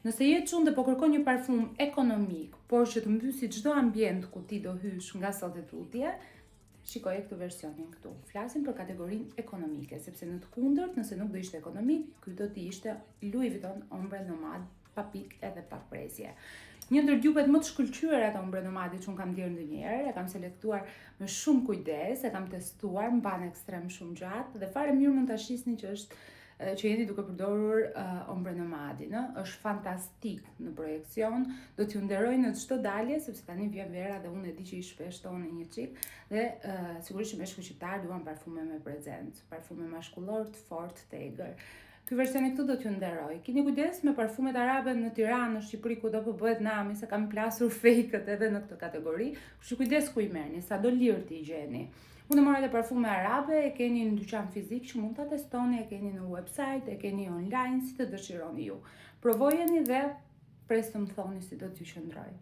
Nëse je çun dhe po kërkon një parfum ekonomik, por që të mbysi çdo ambient ku ti do hysh nga sot e tutje, shikoje këtë versionin këtu. Flasim për kategorinë ekonomike, sepse në të kundërt, nëse nuk do ishte ekonomik, ky do të ishte Louis Vuitton Ombre Nomade pa pikë edhe pa prezje. Një ndër dupe-t më të shkëlqyera të Ombre Nomade që unë kam ndjerë ndonjëherë, e kam selektuar me shumë kujdes, e kam testuar, mban ekstrem shumë gjatë dhe fare mirë mund ta shisni që është që jeni duke përdorur Ombre Nomade, në? Është fantastik në projeksion, do t'ju nderoj në çdo dalje sepse tani vjen vera dhe unë e di që i shpeshtoni një çik dhe sigurisht që meshkujt shqiptar duan parfume me prezencë, parfume mashkullor të fortë, të egër. Ky versioni këtu do t'ju nderoj. Kini kujdes me parfumet arabe në Tiranë, në Shqipëri, kudo po bëhet nami, se kam plasur fake-ët edhe në këtë kategori. Kështu që kujdes ku i merrni, sa do lirë ti gjeni. Unë mora edhe parfume arabe, e keni në dyqan fizik që mund ta testoni, e keni në website, e keni online, si të dëshironi ju. Provojeni dhe pres të më thoni si do t'ju qëndroj.